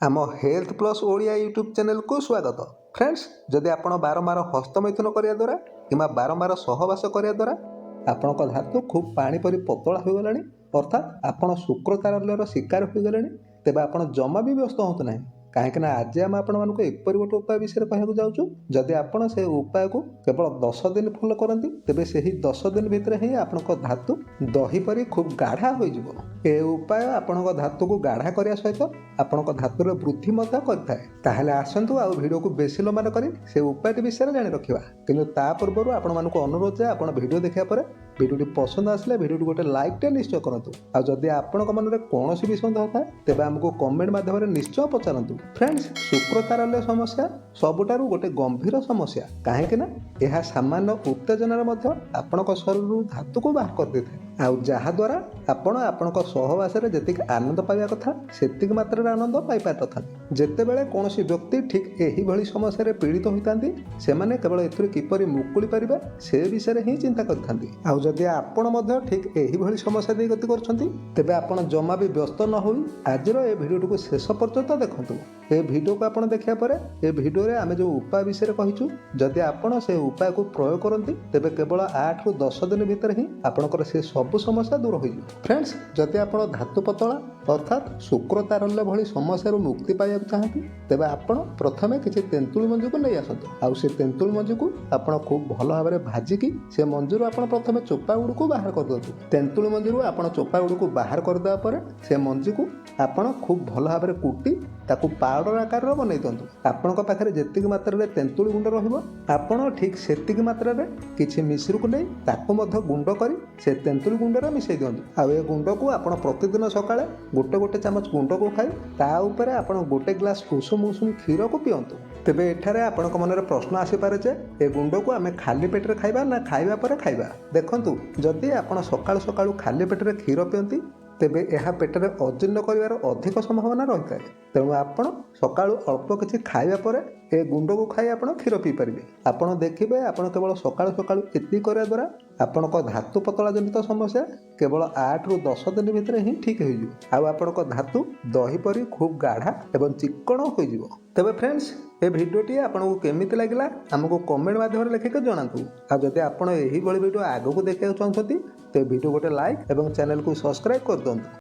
ଆମ health plus Odia YouTube ଚ୍ୟାନେଲକୁ ସ୍ୱାଗତ। ଫ୍ରେଣ୍ଡସ୍, ଯଦି ଆପଣ ବାରମ୍ବାର ହସ୍ତମୈଥୁନ କରିବା ଦ୍ୱାରା କିମ୍ବା ବାରମ୍ବାର ସହବାସ କରିବା ଦ୍ୱାରା ଆପଣଙ୍କ ଧାତୁ ଖୁବ୍ ପାଣି ପରି ପତଳା ହୋଇଗଲାଣି, ଅର୍ଥାତ୍ ଆପଣ ଶୁକ୍ର ତାରଲ୍ୟର ଶିକାର ହୋଇଗଲେଣି, ତେବେ ଆପଣ ଜମା ବି ବ୍ୟସ୍ତ ହୁଅନ୍ତୁ ନାହିଁ। କାହିଁକିନା ଆଜି ଆମେ ଆପଣମାନଙ୍କୁ ଏପରି ଗୋଟେ ଉପାୟ ବିଷୟରେ କହିବାକୁ ଯାଉଛୁ, ଯଦି ଆପଣ ସେ ଉପାୟକୁ କେବଳ 10 ଦିନ ଫଲୋ କରନ୍ତି, ତେବେ ସେହି 10 ଦିନ ଭିତରେ ହିଁ ଆପଣଙ୍କ ଧାତୁ ଦହି ପରି ଖୁବ୍ ଗାଢ଼ା ହୋଇଯିବ। ଏ ଉପାୟ ଆପଣଙ୍କ ଧାତୁକୁ ଗାଢ଼ା କରିବା ସହିତ ଆପଣଙ୍କ ଧାତୁର ବୃଦ୍ଧି ମଧ୍ୟ କରିଥାଏ। ତାହେଲେ ଆସନ୍ତୁ, ଆଉ ଭିଡ଼ିଓକୁ ବେଶୀ ଲମ୍ବା ନ କରି ସେ ଉପାୟଟି ବିଷୟରେ ଜାଣି ରଖିବା। କିନ୍ତୁ ତା ପୂର୍ବରୁ ଆପଣମାନଙ୍କୁ ଅନୁରୋଧ ଯେ ଆପଣ ଭିଡ଼ିଓ ଦେଖିବା ପରେ ଭିଡ଼ିଓଟି ପସନ୍ଦ ଆସିଲେ ଭିଡ଼ିଓଟି ଗୋଟେ ଲାଇକ୍ଟେ ନିଶ୍ଚୟ କରନ୍ତୁ। ଆଉ ଯଦି ଆପଣଙ୍କ ମନରେ କୌଣସି ବି ସନ୍ଦେହ ଥାଏ, ତେବେ ଆମକୁ କମେଣ୍ଟ ମାଧ୍ୟମରେ ନିଶ୍ଚୟ ପଚାରନ୍ତୁ। ଫ୍ରେଣ୍ଡସ୍, ଶୁକ୍ର ତାରଲ୍ୟ ସମସ୍ୟା ସବୁଠାରୁ ଗୋଟେ ଗମ୍ଭୀର ସମସ୍ୟା, କାହିଁକି ନା ଏହା ସାମାନ୍ୟ ଉତ୍ତେଜନାରେ ମଧ୍ୟ ଆପଣଙ୍କ ଶରୀରରୁ ଧାତୁକୁ ବାହାର କରିଦେଇଥାଏ। ଆଉ ଯାହାଦ୍ୱାରା ଆପଣ ଆପଣଙ୍କ ସହବାସରେ ଯେତିକି ଆନନ୍ଦ ପାଇବା କଥା, ସେତିକି ମାତ୍ରାରେ ଆନନ୍ଦ ପାଇପାରିନଥାନ୍ତି। ଯେତେବେଳେ କୌଣସି ବ୍ୟକ୍ତି ଠିକ୍ ଏହିଭଳି ସମସ୍ୟାରେ ପୀଡ଼ିତ ହୋଇଥାନ୍ତି, ସେମାନେ କେବଳ ଏଥିରୁ କିପରି ମୁକୁଳି ପାରିବେ, ସେ ବିଷୟରେ ହିଁ ଚିନ୍ତା କରିଥାନ୍ତି। ଆଉ ଯଦି ଆପଣ ମଧ୍ୟ ଠିକ୍ ଏହିଭଳି ସମସ୍ୟା ଦେଇ ଗତି କରୁଛନ୍ତି, ତେବେ ଆପଣ ଜମା ବି ବ୍ୟସ୍ତ ନ ହୋଇ ଆଜିର ଏ ଭିଡ଼ିଓଟିକୁ ଶେଷ ପର୍ଯ୍ୟନ୍ତ ଦେଖନ୍ତୁ। ଏ ଭିଡ଼ିଓକୁ ଆପଣ ଦେଖିବା ପରେ ଏ ଭିଡ଼ିଓରେ ଆମେ ଯେଉଁ ଉପାୟ ବିଷୟରେ କହିଛୁ, ଯଦି ଆପଣ ସେ ଉପାୟକୁ ପ୍ରୟୋଗ କରନ୍ତି, ତେବେ କେବଳ 8ରୁ 10 ଦିନ ଭିତରେ ହିଁ ଆପଣଙ୍କର ସେ ସବୁ ସମସ୍ୟା ଦୂର ହୋଇଯିବ। ଫ୍ରେଣ୍ଡସ୍, ଯଦି ଆପଣ ଧାତୁ ପତଳା ଅର୍ଥାତ୍ ଶୁକ୍ର ତାରଲ୍ୟ ଭଳି ସମସ୍ୟାରୁ ମୁକ୍ତି ପାଇବାକୁ ଚାହାନ୍ତି, ତେବେ ଆପଣ ପ୍ରଥମେ କିଛି ତେନ୍ତୁଳି ମଞ୍ଜିକୁ ନେଇ ଆସନ୍ତୁ। ଆଉ ସେ ତେନ୍ତୁଳି ମଞ୍ଜିକୁ ଆପଣ ଖୁବ୍ ଭଲ ଭାବରେ ଭାଜିକି ସେ ମଞ୍ଜିରୁ ଆପଣ ପ୍ରଥମେ ଚୋପା ଗୁଡ଼ିକୁ ବାହାର କରିଦିଅନ୍ତୁ। ତେନ୍ତୁଳି ମଞ୍ଜିରୁ ଆପଣ ଚୋପା ଗୁଡ଼ିକୁ ବାହାର କରିଦେବା ପରେ ସେ ମଞ୍ଜିକୁ ଆପଣ ଖୁବ୍ ଭଲ ଭାବରେ କୁଟି ତାକୁ ପାଉଡ଼ର ଆକାରର ବନେଇ ଦିଅନ୍ତୁ। ଆପଣଙ୍କ ପାଖରେ ଯେତିକି ମାତ୍ରାରେ ତେନ୍ତୁଳି ଗୁଣ୍ଡ ରହିବ, ଆପଣ ଠିକ୍ ସେତିକି ମାତ୍ରାରେ କିଛି ମିଶ୍ରିକୁ ନେଇ ତାକୁ ମଧ୍ୟ ଗୁଣ୍ଡ କରି ସେ ତେନ୍ତୁଳି ଗୁଣ୍ଡରେ ମିଶାଇ ଦିଅନ୍ତୁ। ଆଉ ଏ ଗୁଣ୍ଡକୁ ଆପଣ ପ୍ରତିଦିନ ସକାଳେ ଗୋଟେ ଗୋଟେ ଚାମଚ ଗୁଣ୍ଡକୁ ଖାଇ ତା ଉପରେ ଆପଣ ଗୋଟେ ଗ୍ଲାସ୍ ଉଷୁମ ଉଷୁମ କ୍ଷୀରକୁ ପିଅନ୍ତୁ। ତେବେ ଏଠାରେ ଆପଣଙ୍କ ମନରେ ପ୍ରଶ୍ନ ଆସିପାରେ ଯେ ଏ ଗୁଣ୍ଡକୁ ଆମେ ଖାଲି ପେଟରେ ଖାଇବା ନା ଖାଇବା ପରେ ଖାଇବା? ଦେଖନ୍ତୁ, ଯଦି ଆପଣ ସକାଳୁ ସକାଳୁ ଖାଲି ପେଟରେ କ୍ଷୀର ପିଅନ୍ତି, ତେବେ ଏହା ପେଟରେ ଅଜୀର୍ଣ୍ଣ କରିବାର ଅଧିକ ସମ୍ଭାବନା ରହିଥାଏ। ତେଣୁ ଆପଣ ସକାଳୁ ଅଳ୍ପ କିଛି ଖାଇବା ପରେ ଏ ଗୁଣ୍ଡକୁ ଖାଇ ଆପଣ କ୍ଷୀର ପିଇପାରିବେ। ଆପଣ ଦେଖିବେ, ଆପଣ କେବଳ ସକାଳୁ ସକାଳୁ ଏତିକି କରିବା ଦ୍ୱାରା ଆପଣଙ୍କ ଧାତୁ ପତଳା ଜନିତ ସମସ୍ୟା କେବଳ 8ରୁ 10 ଦିନ ଭିତରେ ହିଁ ଠିକ୍ ହୋଇଯିବ। ଆଉ ଆପଣଙ୍କ ଧାତୁ ଦହି ପରି ଖୁବ୍ ଗାଢ଼ା ଏବଂ ଚିକ୍କଣ ହୋଇଯିବ। ତେବେ ଫ୍ରେଣ୍ଡସ୍, ଏ ଭିଡ଼ିଓଟି ଆପଣଙ୍କୁ କେମିତି ଲାଗିଲା, ଆମକୁ କମେଣ୍ଟ ମାଧ୍ୟମରେ ଲେଖିକି ଜଣାନ୍ତୁ। ଆଉ ଯଦି ଆପଣ ଏହିଭଳି ଭିଡ଼ିଓ ଆଗକୁ ଦେଖିବାକୁ ଚାହୁଁଛନ୍ତି, ତେବେ ଭିଡ଼ିଓ ଗୋଟେ ଲାଇକ୍ ଏବଂ ଚ୍ୟାନେଲକୁ ସବସ୍କ୍ରାଇବ୍ କରିଦିଅନ୍ତୁ।